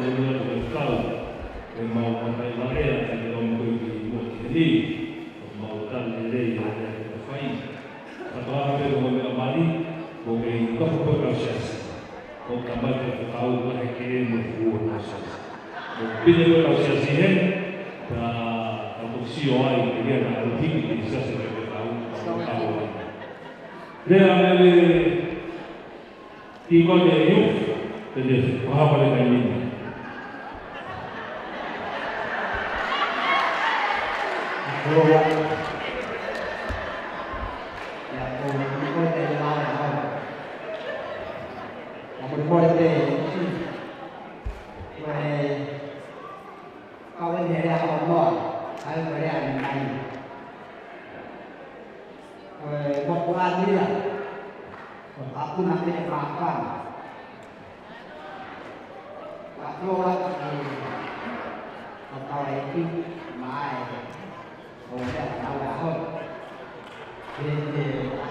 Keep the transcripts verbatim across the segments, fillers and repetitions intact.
Ua atu ke kau, ʻemau matai varea, ʻa e ʻomi ko ē ki muʻa ki heni, ʻo mau tali lelei ʻa e meʻa ke fai. Kātoa pē ko e meʻa mali, ko e kei nofo ko ē kau siasi. Ko e tamai ko e kau lahi ke mo e fuo kau siasi. Ko e pine ko ē kau siasi heni, ka, ka toki sio ai, ke lia na ʻalu hiki ki he siasi ko ē kau, kau ai. Lea mele, Ki ko te iu, te te wahapa le kai nini. Ko ia, ko, ko te lau e hau. Ka ko te mole te, ko e, kau e lea hau noa, ai ko e lea ni mai. Ko e motuʻa ni ia, ko e ʻapuna pē ʻe māfana. Ka tō atu ki he, ko tau e ki, mai, ko e mea lau e hau. He, he,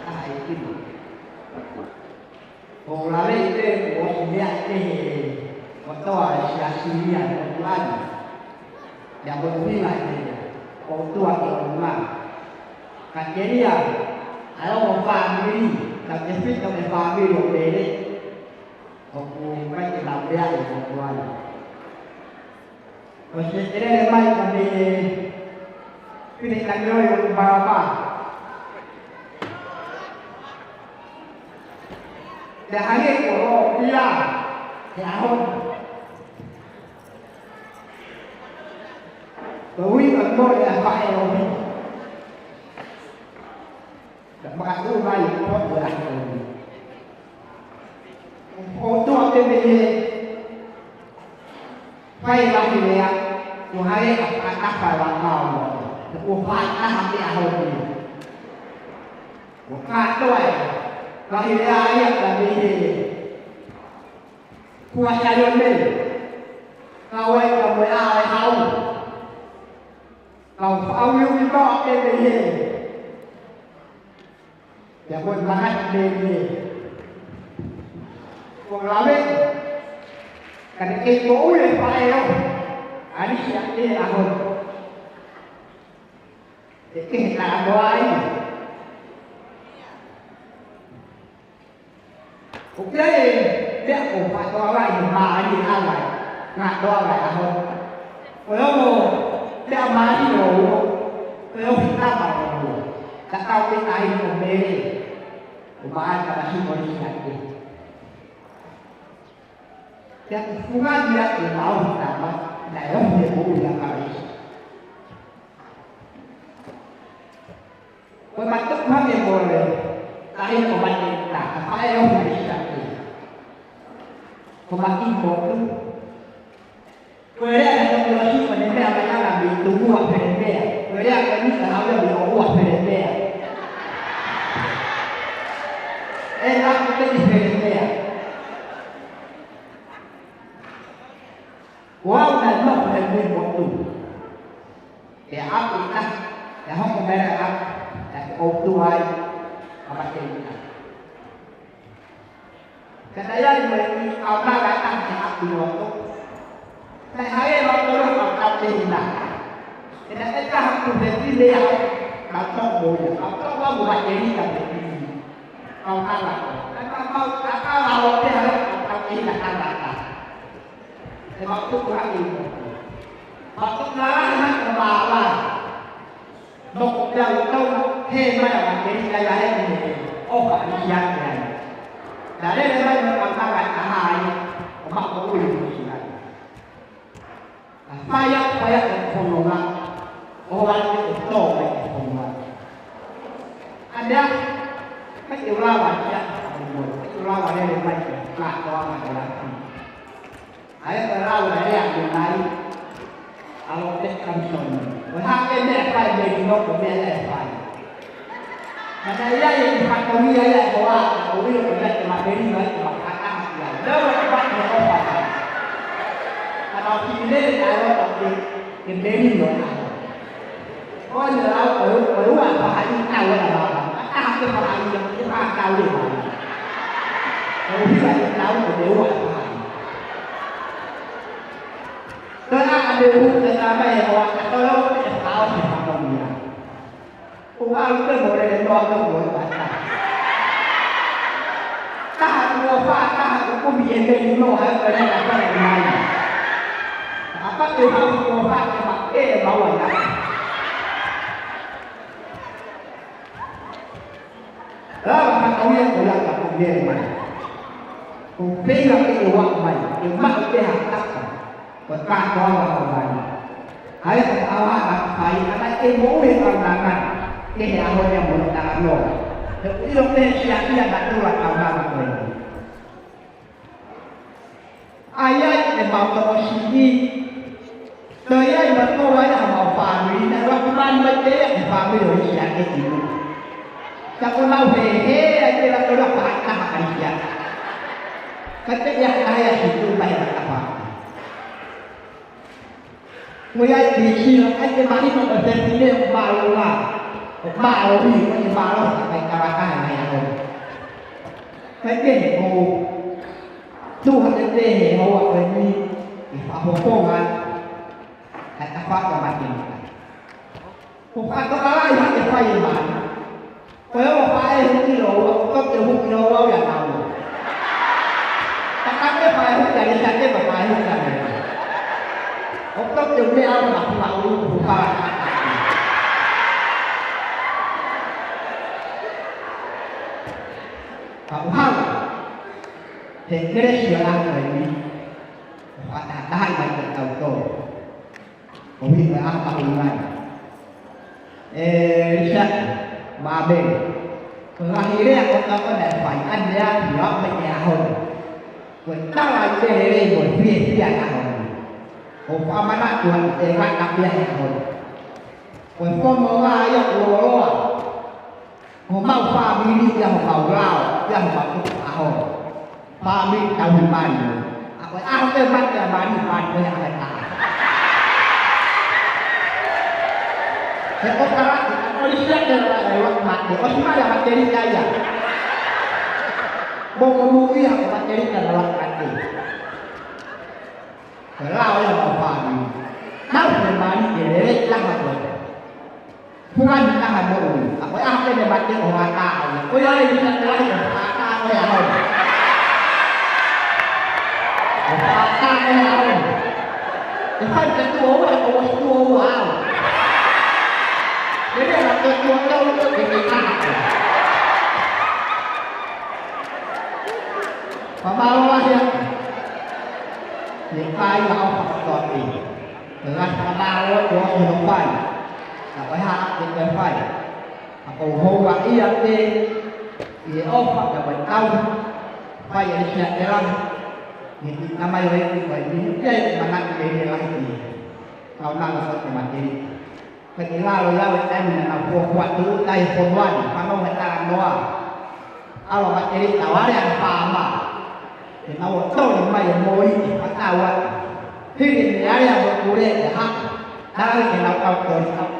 ʻa e ki. ʻOku ou lave pē kuo ʻosi meʻa ʻe he kotoa e siasi ia ʻo tuʻani. ʻIa mo tuʻinga ʻe he ʻOtua ki ʻolunga. Ka telia, ʻa e ongo fāmili, ka tefito e fāmili ʻo Pele. ʻOku ʻikai ke nau meʻa ʻi he kotoa. ʻOsi e lele mai ko e meʻa ʻe pine ka neo ʻi ʻolunga. Te hangē ko ia, he ʻaho. Ko e ui ko e mole ʻa e faʻē ʻo hiki. Ka makatuʻu mai, ko e ui. ʻOtua pē mei he fai lahi lea, ko hai a fakataha la mau. Ko fai taha pē ʻaho ni. Ko kātoa e lahi lea ia ka mei he kua sai o mei. Ka wai ka mo e ʻā e hau. Ka u faʻauiui noa pē mei he. Pea ko e mahaki mei he. Ko lave. Ka ne kei moʻui e faʻē ʻo. Alisi a te a hon. E ke he ka atoa ai. ʻOku ʻi ai e meʻa ʻoku faʻa toa ai he mālie ʻa e ngaahi toa ai ʻa hon. Ko e ongo meʻa mālie ʻo ua, ko e ofi tama ʻo ua. Ka tau ke ai ʻo Mele, ʻo Maʻata, ka Siʻolisi ake. Pea ko e fungani ake ʻa e ofi tama, naʻe ofi e moʻui ʻa Kalaisi. Ko e matuku hake mo e tahi ko Mateita, ka faʻē ʻo Kalaisi ake. Ko Maki Motu. Ko e lea naʻe toki ʻosi ko ʻene meʻa mai ʻana mei Tumua Felemea. Ko e lea ko eni ka hau ia mei ʻOua Felemea. ʻE la ko eni Felemea. Ko au naʻe nofo he mui motu. ʻE apu ʻi tahi, ʻe hoko mele apu, ʻe ke ʻoutu ai, ka Mateita. Ka naʻe ʻi ai mo e ʻi au nā kai tahi ke apu ʻi loto. Naʻe hangē loto lo ka tau te hina. ʻE naʻe taha ku he pine au, ka tō mo ia, ka tō mo Mateita mo e pine. Kau kala. Ka ka mau, ka kala o te hale, ka tau te hina kala ka. ʻE mau tuku hake ʻi motu. Mau tuku na lahi hake ʻo mālā. Noko pea u tau he mai a Mateita ia he ni he. ʻOka ni ia ke ai. Na lele mai mo ka kala ka hai. ʻO mau ko ui ni ki ai. A fai a, fai a ko fononga. ʻO ate ʻo tō mai ko fononga. ʻA lea, mai ke ulawa kia, mai ke ulawa lele mai ke kātoanga ko laki. ʻA e ka lau e lea ko nai, ʻa lo te kamsoni. Ko hake meʻa fai mei no ko meʻa e fai. Ka naʻe ʻi ai e fatongia ia e hoa, ko ʻilo ko meʻa te ma peri mai, te ma kata haki ai. Leo e fai me o fai. Ka tau ki lele ka lo ka te, te peri no ka. Ko e lau, ko e, ko e ua paha i ka ua la. Ka taha ke paha i, ke paha ka ua la. Ko e hila i ka ua, ko e ua paha i. Uke tama e hoa ka tolo e fao se fao ia. Ua uke mo lele noa ka mo e pata. Taha ua fa taha uku mi e meni no ha ka lele ka fai mai. Apa te ha ua fa ke ma e ma ua ia. Lava ka kau ia ko ia ka ko ia mai. Ko pena ke e wa mai, e ma ke ha taka. Ko ta ko wa ko mai. Ai ka awa a fai, ana e mo e ka na na. Ke he aho ia mo ta no. He ilo ke sia ia na tu la ka na na ko ia. ʻA ia ʻe mau tokosiʻi. Toe ʻi ai ʻa e mau tō ai ʻa mau fāmili, naʻe ʻuluaki mali mai pē ʻa e fāmili ʻo ʻIsiake ki muʻa. Ka ko nau he he ai pē la ko la paha taha ʻa ʻIsiake. Ka te ia ka hea si tu mai ʻa taha. Ko ia ʻi Sila, ʻai ke mahino ʻa e fefine ʻo mālō la, ʻo mālō ʻi, ʻo ʻi mālō, ʻai ka raka ʻa e ʻaho. Kai ke he ko tuha te te he hoa ko e ni, ʻi Fafofonga, ʻai ka faka mate mata. Ko fato ala ʻi hake fai e mani. Ko e ua faʻē huki lo ua, ʻo toki huki lo ua ia nau. Taka ke faʻē huki a lisa ke ma faʻē huki a mea. ʻO toki mea au na kuma ulu kupa. Ka uhau. He kelesi a la ko e ni. Fakataha mai ke tau tō. Ko hiki a ka ʻo mai. E, Lisa, Māmele. Ko e ngaahi lea ko ē ʻoku ne fai, ʻa e lea ki ʻapi e ʻaho ni. Ko e tala ʻi he lelei mo e fiefia ʻaho ni. ʻO fakamanatu atu e ngata pea he ʻaho ni. Ko e fono ngā ia ʻo loloa. Ko homau fāmili ia homau lao, ia homau tuku ʻaho. Fāmili tauhi mali. ʻA ko e ʻaho ke mate ʻa mali, mali ko e ʻaho ʻe taha. He ko Kalati, ʻa ko Lisa ke la e wa mate, ʻosi mali ʻa Makelika ia. Mo ko mu ia ko Makelika la wa mate. Ko e lao ia homau fāmili. Tauhi mali ke lelei taha ko e. Fungani taha mo ui. ʻA ko e ʻaho ke ne mate ʻo hata au. Ko ia e ina te lahi ʻo hata au e ʻaho. ʻO hata au e ʻaho. E fai ka tuʻo ua, ʻo ua tuʻo ua au. Ke ne la ke tuʻo tau ke ke kaha. Pamalo lahi aku. Ne kai ma au fakatoa pē. Ke ngata pamalo atu ʻo hono fai. Ka ko e hā ke ke fai. ʻA ko houa ia pē, ʻi he ʻofa ka ko e tau, fai e sia te lahi, ni ki tamai o e ki ko e ni, ke manaki e he lahi ki he. Kau nanga ko te materi. Ka ki lalo lau e taimi na nau fuafua tu, tai fonuani, whanau he tara noa. Alo materi tau are ane pāma. Ke nau o toli mai e moi, e whanau atu. Hiri me are ane kure e haka. Tau ke nau kau toli kau.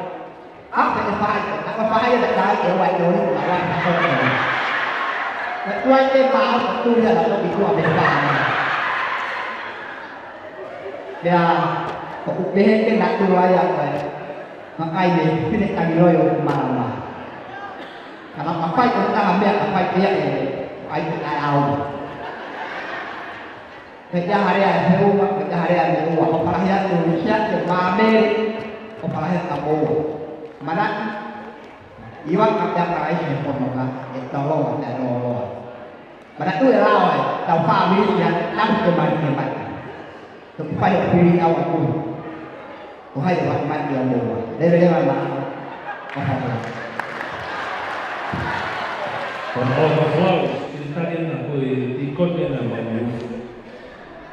Ape e fai, ape fai e fai e wa e ori, e wa e ori. E tua e te pā, tu ia la toki tua me pā. Ia, ko upehe ke na tu ai a koe. Makai me, pine kani loi o malama. Kana ka fai ko taha mea ka fai ke ia e, ai ke ai au. Pea harea e heuma, pea harea e meua, ʻo palahia tu sia te Māmele, ʻo palahia ka moua. Mana, iwa ka pea ka ai he pono ka, e toloa, e loloa. Mana tu e lao e, tau fāmili ia, tau te mani te mani. Tau fai o pili au aku. Ko hai ʻoku mate ʻa moua. Lele lele ma. Ko hai. Ko na o ka flau, i kake na ko e i kote na ma mu.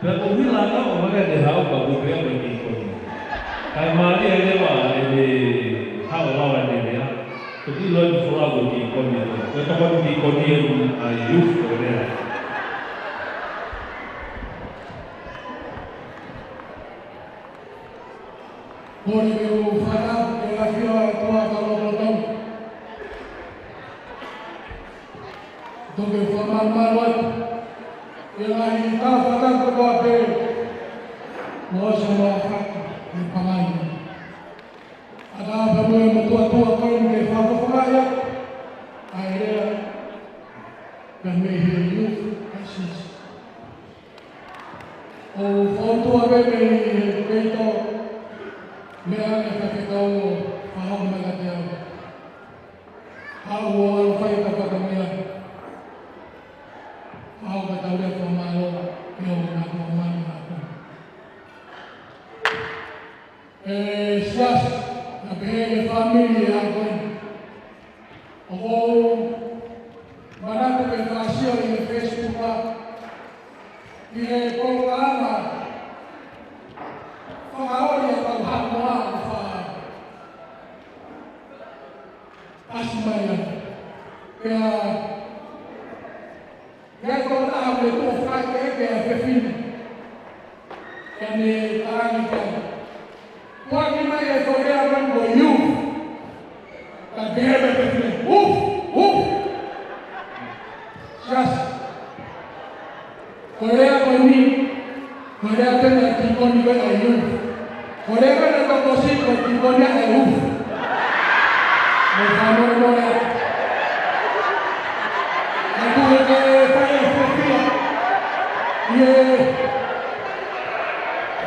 Pea ko hila na o maka te hau ka ku pea ko i kote. Kai mali e lewa e le hau lawa e le lea. Ko ki loi flau ko i kote. Ko e toko i kote a youth ko lea. Kole ke u fana, ke la fia e tua ka loto tau. Toke fana malu atu. Ke la i ta fana ko kua pe. Mo se ma fatu. ʻOku ou fakaʻotua pē mei he peito, meʻa ange ʻa e faifekau ʻo fakahoko mai kiate au. Haʻu ʻo ʻalu ʻo fai ʻeta fatongia. Haʻu ʻo tau lea fakamālō ki he ʻOtua Māfimafi. ʻE Siasi, kae pehē ki he fāmili ʻi he ʻaho ko eni. ʻOku ou manatu ki he fakaʻosi ʻi he Facebook, ʻi he polokalama Fakaoli ʻa Tauhaʻamoa, ʻoku fakaʻasi mai ai. Pea ʻi ai e tokotaha ʻoku ne tuʻu ʻo fakaʻekeʻeke ʻa e fefine. Pea ne talaange ki ai, tuʻaki mai e lea ko eni ko e youth. Kae pehē mai e fefine, "Uf, uf." Siasi, ko e lea ko eni, ko e lea pē ʻa e tīkoni ko ē ʻa e youth. Ko e lea pē ʻa e tokosiʻi ko e tīkoni ʻa e youth. Mo e fakamolemole atu. ʻOku ou fakaʻapaʻapa ʻi he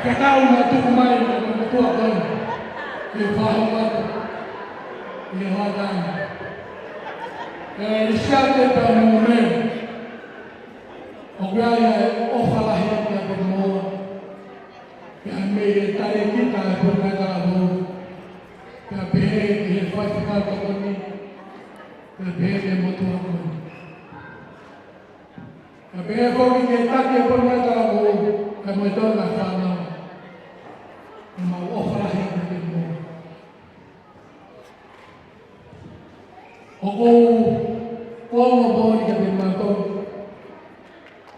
fekau naʻe tuku mai ʻe he motuʻa ko eni ke fakahoko atu ʻi he hoʻatā ni. ʻE Lisiate pea mo Mele, ʻoku ʻi ai e ʻofa lahi atu kiate kimoua. Pea mei he talēkita ʻo e Potungāue Talavou, pea pehē ki he faifekau tokoni, pea pehē ki he motuʻa ko eni. Pea pehē foki ki he taki ʻo e Potungāue Talavou, pea mo e toenga fānau. ʻOku mau ʻofa lahi atu kiate kimoua. ʻOku ou ongoʻi kiate kimautolu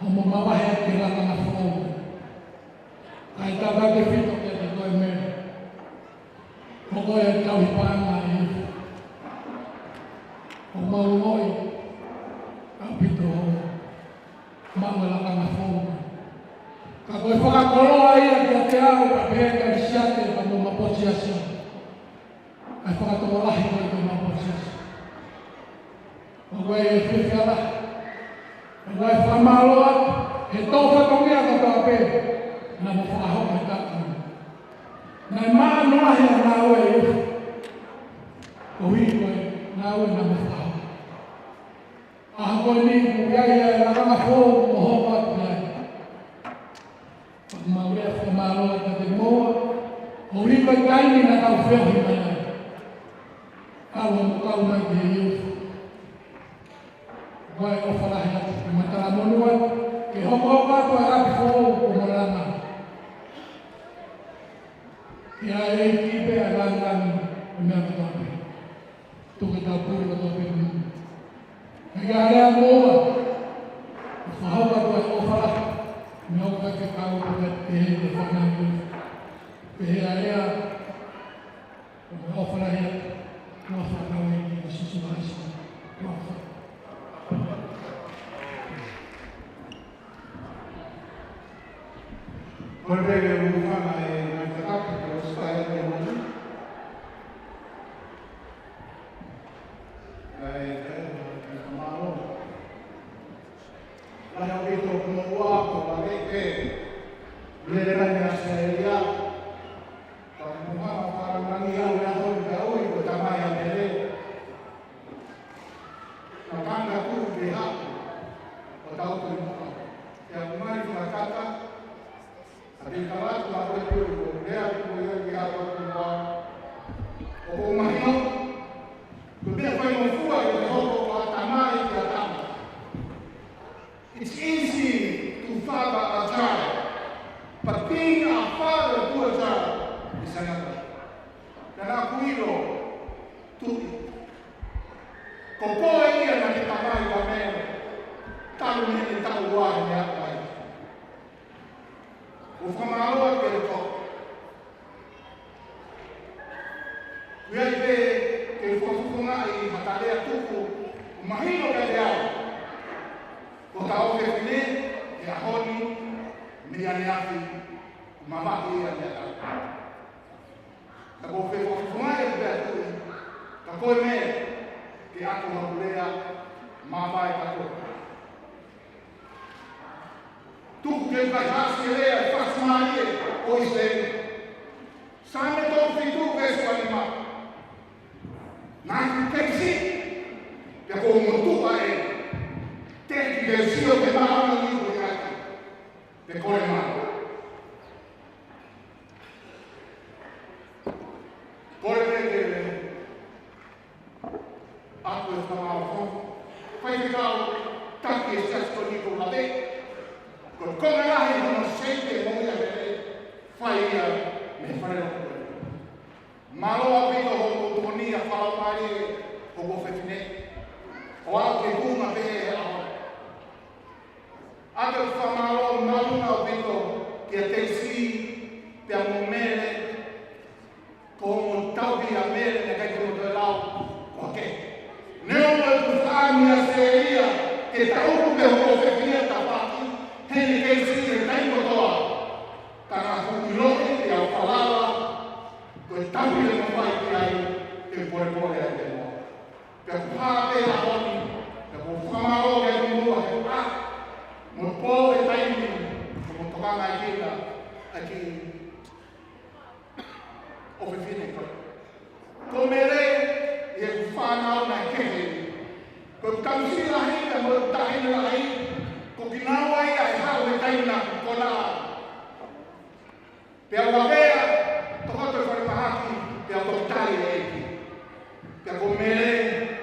hoʻomou mavahe atu ki he lakanga foʻou. Kae tautautefito kiate koe Mele, ko koe e tauhi paʻanga ʻi he youth. ʻOku mau ongoʻi ʻaupito hoʻo maʻu e lakanga foʻou. Ka ko e fakakoloa ia kiate au, kae pehē kia Lisiate pea mo Mapotu Siasi. ʻA e fakatokolahi ko ē ki he Mapotu Siasi. ʻOku ou fie feala, ʻoku ou fakamālō atu he tō fatongia kotoa pē naʻa mou fakahoko he taʻu ni. Naʻe maʻa lahi ʻa e ngāue ʻa e youth. Koeʻuhi ko e ngāue naʻa mou fakahoko. ʻAho ko eni ʻoku ʻi ai e lakanga foʻou ʻoku hoko atu ai. Pea ʻoku mau lea fakamālō atu kiate kimoua, koeʻuhi ko e taimi naʻa tau feohi mai ai. Kau mo kau mai ki he youth. Ko e ʻofa lahi atu, ʻoku mau talamonū atu ke hokohoko atu ʻa e ʻapi foʻou ʻoku mou langa. Ke ʻai ʻe he ʻEiki pē ʻa e lāngilangi ʻo e meʻa kotoa pē. Tuku ke tau puli kotoa pē ki muʻa. Kae ʻai ʻa e lea mo ua. Fakahoko atu ʻa e ʻofa lahi mei he kau faifekau, pea pehē ki he fānau. Pehē ʻa e lea ʻo e ʻofa lahi atu, ʻofa atu ki he ʻEiki ko Sīsū Kalaisi. ʻOfa. Ko e pehē ʻoku fana e ngaahi tataki ke ʻosi fai atu e manu. Kae, kae, kae mālō. Lahi ʻaupito ʻoku mou ʻoatu ʻa e lelei pē. Lele mai mei ʻAositelēlia. Ka ʻoku mou hanga ʻo fakalangilangi au he ʻaho ni pea ui ko e tamai ʻa Mele. Ka kanga tuʻu ke haʻu ʻo tau tuʻu muʻa. Pea ʻoku ngali fakakata ʻa e tala atu ʻa e pui ko e lea ko ia ki he ʻaho ko eni. ʻOku mahino ko e meʻa faingofua ke hoko ʻa e tamai ki he tama. It's easy to father a child, but being a father to a child is another. Ka naʻa ku ʻilo, tuʻi, ko koe ia naʻa ke tamai ʻa Mele, talu mei heʻene taʻu ua heʻene aʻu mai. ʻOku ou fakamālō atu kiate koe. ʻOku ʻi ai pē ke u fakafofongaʻi ha lea tuku ʻoku mahino kiate au. Ko hota ʻofefine he ʻaho ni mei ʻaneafi, ʻoku mavahe ia mei ʻatautolu. Ka ʻoku ou fakafofongaʻi atu pē ʻa Tuʻi, ka ko e meʻa ke ʻoatu hoku lea, mavahe kātoa. Tuku ke u kaihaʻasi e lea ʻa e fasi mālie ʻo ʻIsileli. Saame tolu fitu veesi uanima. Naʻa ku kei siʻi, pea kuo u motuʻa eni. Teʻeki ke u sio ki he māʻoniʻoni ʻoku ʻiate au, pe kole malu. Kole pē ke ʻoatu e fakamālō. Faifekau taki ʻo e Siasi ko eni ʻoku ou lave, ko e konga lahi hono sēpia mo ia pele, fai ia mei he falelotu. Mālō ʻaupito hoʻomou tokoni ʻa e fakalaumālie hoku ʻofefine. ʻO aʻu ki he tuʻunga pehē he ʻaho ni. ʻOatu e fakamālō māʻolunga ʻaupito kia Teisi pea mo Mele, ko hoʻomou tauhi ʻa Mele naʻe ʻikai te mo toe lau ko e kehe. Neongo ʻeku fāmili ʻa Sēlia ke tauku pē hoku ʻofefine ʻo tafaʻaki, he naʻe kei siʻi he taimi kotoa. Ka naʻa ku ʻiloʻi pea u falala, ko e tauhi ʻoku mou fai ki ai, te u polepole ai pē mo. Pea ʻoku hā pē ʻa e ʻaho ni, pea ʻoku ou fakamālō kiate kimoua he ʻaho, mo e pō he taimi, ʻoku mou tokanga ai ki he, ʻa e kiʻi ʻofefine ko ē. Ko Mele, ʻi heʻeku fānau naʻe kehe. Ko ʻeku tamasiʻi lahi, pea mo ʻeku taʻahine lahi, ko kinaua ia ʻe haʻu he taimi naʻa ku kona. Pea u lavea, tokoto ʻi falemahaki, pea u toki tali e ʻEiki. Pea ko Mele,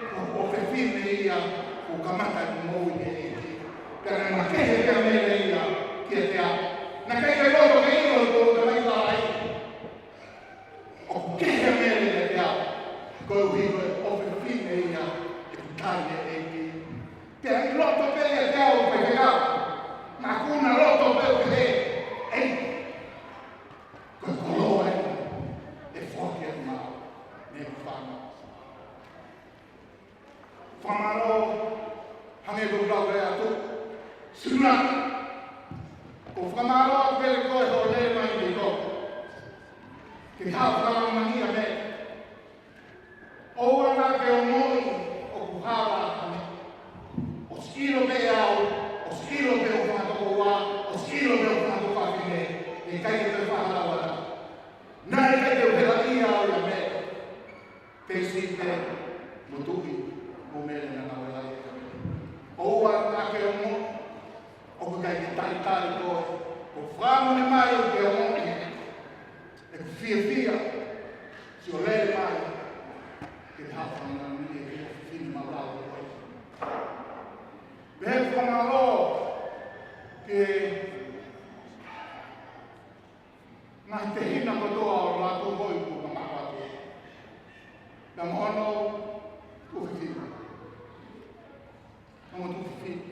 ko e ʻofefine ia, kuo kamata ʻeku moʻui ki he ʻEiki. Pea naʻe makehe pē ʻa Mele ia kiate au. Naʻe ʻikai ke u loto ke ʻilo ʻe hoku tamaiki lalahi ʻoku kehe ʻa Mele kiate au, koeʻuhi ko e ʻofefine ia ʻeku tali e ʻEiki. Pea ʻi loto pē ʻiate au, faifekau, naʻa ku na loto pē ʻo pehē, ʻEiki, ko e koloa eni ʻe foaki atu maʻau mei heʻeku fānau. Fakamālō, hangē ko ʻeku lau atu. Sila, ʻoku ou fakamālō atu pē kiate koe hoʻo lele mai ki he ʻOtua ke haʻu ʻo fakalaumālie mai. ʻOua naʻa ke ongoʻi ʻoku hala ʻa e meʻa. ʻOsi ʻilo pē ʻe au, ʻosi ʻilo pē ʻe hoku fanga tokoua, ʻosi ʻilo pē ʻe hoku fanga tuofāfine, ʻe ʻikai ke toe fakahala au ʻe ha taha. Naʻe ʻikai te u helaʻia au ia mei he Teisi pea mo Tuʻi mo Mele naʻa nau helaʻia. ʻOua naʻa ke ongoʻi ʻoku ʻikai ke talitali koe. ʻOku ou fakamolemole mai ʻoku ke ongoʻi ʻeku fiefia siʻo lele mai ke te haʻu ʻo fakalaumālie ki he ʻofefine maʻulalo ko ē. Pea ʻoku ou fakamālō ki he ngaahi tehina kotoa ʻo Lātūhoi kuo mamaʻo atu. Pea mo hono tuofefine. Mo hono tuofefine.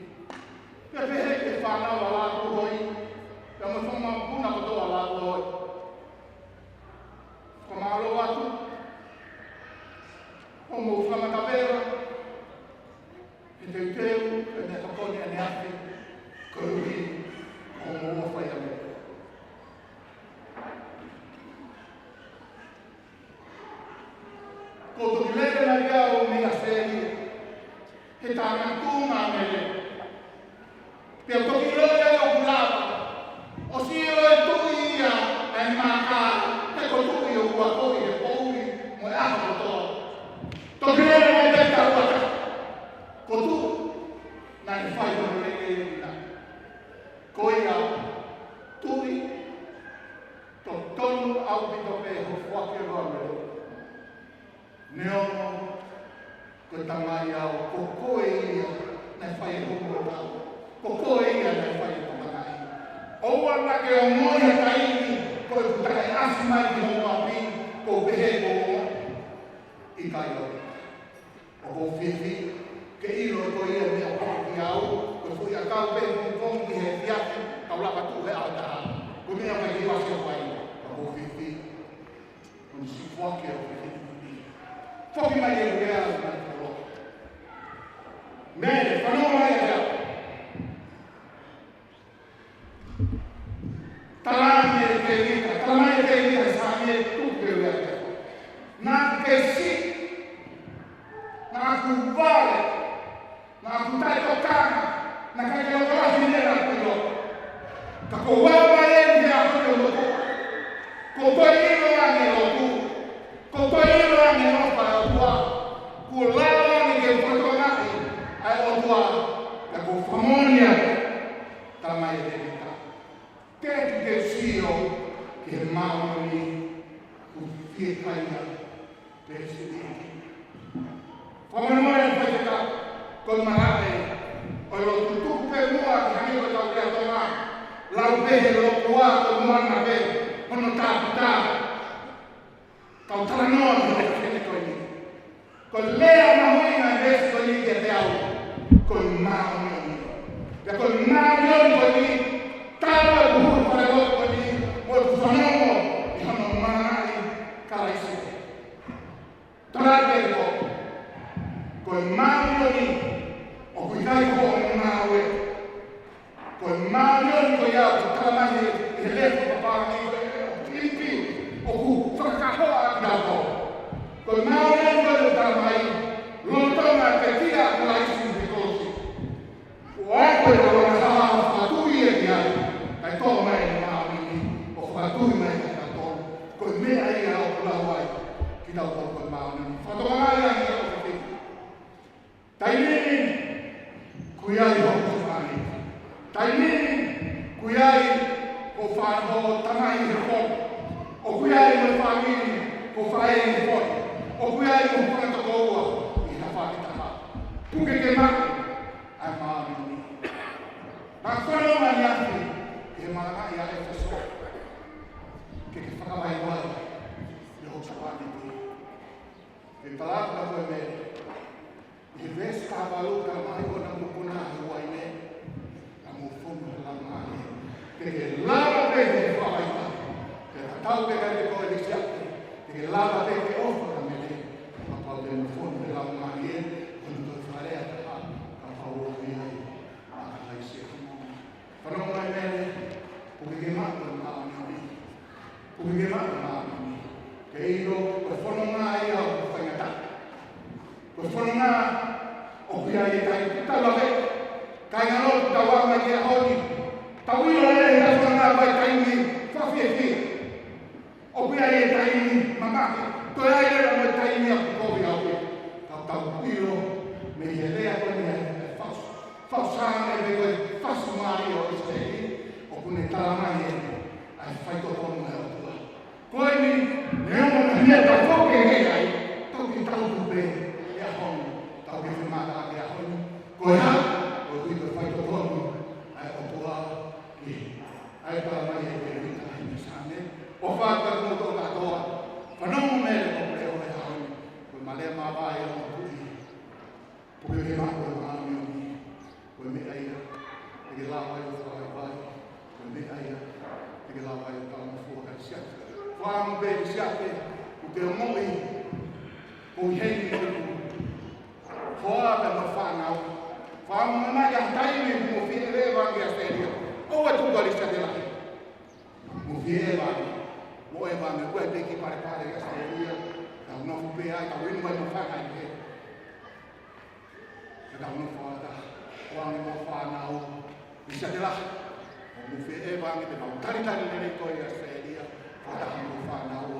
Pea pehē ki he fānau ʻa Lātūhoi. Pea mo e fanga mokopuna kotoa ʻa Lātūhoi. Fakamālō atu. Hoʻomou fakamatavela he teuteu, he meʻatokoni ʻaneafi, koeʻuhi ko hoʻomou ʻofa ia mei. Kuo u toki lele mai pē au mei ʻAositelēlia, he tānaki tuʻunga ʻa Mele. Pea u toki ʻiloʻi ai ʻoku lava. ʻOsi ʻilo ʻe Tuʻi ia ʻa e maaka, he ko Tuʻi ʻoku akoʻi he poʻuli mo e ʻaho kotoa. Toki lele mai pē taʻu ʻe taha. Ko Tuʻi naʻa ne fai hono lelei ʻe ia. Ko ia, Tuʻi, totonu ʻaupito pē hoʻo foaki ʻo Mele. Neongo ko e tamai au, ko koe ia naʻe fai e homo ʻo tau. Ko koe ia naʻe fai e tokanga. ʻOua naʻa ke ongoʻi ha taimi ko ʻeku taʻe ʻasi mai ki hoʻo ʻapi, kuo u pehē kuo u ongoʻi. ʻIkai ʻaupito. ʻOku ou fiefia ke ʻilo ko ia meʻa ʻoku hoko kiate au, ko e foʻi ʻakau pē ʻoku ou kongi he efiafi, kau lava tuʻu he ʻaho ʻe taha. Ko e meʻa mai ki he ʻasi ʻo fai, ʻoku ou fiefia. Ko e siʻi foaki ʻo e fiefia. Foki mai e lea ʻo e kolo. Mele, fanongo mai ʻa e Tala mai ʻe Tēvita, tala mai ʻe Tēvita he Saame tuku ʻe ua. Naʻa ku kei siʻi, naʻa ku vale, naʻa ku taʻetokanga, naʻe ʻikai ke u ʻilo ha meʻa naʻa ku ʻilo. Ka ko e ʻuhinga ia ʻi he ʻaho ni ʻo e lotu, ko e toe ʻilo ange e lotu, ko e toe ʻilo ange e ʻofa ʻa e ʻOtua, kuo lava ange ke fakatokangaʻi ʻa e ʻOtua, ka ko e fakamoʻoni ia, talamai ʻe Tēvita. Teʻeki ke u sio ki he māʻoniʻoni kuo fiekaia pē siʻi. Fakamolemole ʻe faifekau, ko e malaʻe ʻo e lotu, tuku pē muʻa ke hangē ko ʻetau lea Tonga, lau pē he lotu ʻa ko e moana pē hono tāputa. Kau talanoa ki he lea ko eni. Ko e lea mahuʻinga e veesi ko eni kiate au, ko e māʻoniʻoni. Pea ko e māʻoniʻoni ko eni, tau atu hulu fale lotu ko eni, mo e fanongo ʻi hono malanga ʻa Kalaisi. Tala atu e ko, ko e māʻoniʻoni, ʻoku ʻikai ko hoʻo ngāue. Ko e māʻoniʻoni ko ia ʻoku talamai ʻe he lea fakapālangi ko e ʻOtua, ʻoku fakakahoa ʻaki kitautolu. Ko e māʻoniʻoni ko ia ʻoku talamai, lolotonga e pekia ʻa Kalaisi ʻi he kolosi. ʻO aʻu ki he ʻaho naʻe fakatui ia ki ai, kae toʻo mai ʻene māʻoniʻoni, ʻo fakatui mai kiate kitautolu. Ko e meʻa ia ʻoku lau ai kitautolu ko e māʻoniʻoni. Fakatokangaʻi ange ʻo fiki. Taimi ni, ʻoku ʻi ai hoʻo husepāniti. Taimi ni, ʻoku ʻi ai hoʻo fa-, hoʻo tamai he fonu. ʻOku ʻi ai mo e fāmili, hoʻo faʻē he fonu. ʻOku ʻi ai mo hoʻo fanga tokoua ʻi ha fale taha. Puke ke maʻu ʻa e māʻoniʻoni. Naʻa ku fanongo ʻaneafi ki he malanga ʻi ʻEfesō. Ke ke fakavaivai ʻi hoʻo husepāniti. Ke tala atu kia koe Mele, ʻi he veesi taha valu, talamai ʻoua naʻa mou mokona he uaine, ka mou fonu he Laumālie. Ke ke lava pē ke fakavaivai. Ke tatau pē kiate koe Lisiate, ke ke lava pē ke ʻofa kia Mele, kapau te mou fonu he Laumālie, ko hono toe fakalea taha, kapau ʻoku ʻi ai ʻa Kalaisi ʻi homou moʻui. Fanongo mai Mele, puke ke maʻu e māʻoniʻoni. Puke ke maʻu e māʻoniʻoni. Ke ʻilo, ko e fononga ia ʻoku faingataʻa. Ko e fononga ʻoku ʻi ai e taimi ʻoku tau lave. Kāinga lotu, tau aʻu mai ki he ʻaho ni. Tau ʻilo ʻe he fononga mai taimi fakafiefia. ʻOku ʻi ai e taimi mamahi, toe ʻi ai leva mo e taimi ʻoku kovi ai. Ka tau ʻilo mei he lea ko eni ʻa e fausa-, fausa mai mei he fausiʻi mālie ʻo ʻIsileli, ʻoku ne talamai ʻa e faitotonu ʻa e ʻOtua. Ko eni, neongo e meʻa ʻoku tau foki ki ai, tau kiʻi tau tupe he ʻaho ni, tau kiʻi fiemātaaki he ʻaho ni. Ko e hā, ko e ʻuhi ko e faitotonu ʻa e ʻOtua ki ai. ʻA ia talamai ʻe Tēvita ʻi he Saame, ʻofa atu kiate kimoutolu kātoa, fanongo Mele, ko e puleʻanga ʻo e ʻaho ni, ko e malanga māvae ʻa e ʻOtua. Puke ke maʻu e māʻoniʻoni, ko e meʻa ia te ke lava ai ʻo fakavaivai, ko e meʻa ia te ke lava ai ʻo talangofua kia Lisiate. Fakaʻamu pē Lisiate, ʻoku te ongoʻi ko e heni mo e ʻoku hoa pē mo e fānau. Fakaʻamu mai ha taimi ʻoku mou fie ʻeva ange ki ʻAositelēlia. ʻOua ʻe tuku ʻa Lisiate lahi. Mou fie ʻeva ange. Mou ʻeva ange, ʻoua ʻe piki palepale ki ʻAositelēlia. Tau nofo pē ai, tau inu mai mo e fānau ai pē. Ka tau nofo fakataha. ʻOange mo e fānau. Lisiate lahi. Mou fie ʻeva ange, te mau talitali lelei koe ʻi ʻAositelēlia. Fakataha mo e fānau.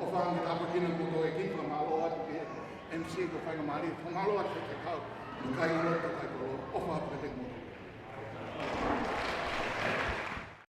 ʻOfa ange tāpuekina kimoutolu ʻe he ʻEiki, fakamālō atu ki he M C ko e faingamālie, fakamālō atu ki he kau, mo e kāinga lotu, kakai koloa. ʻO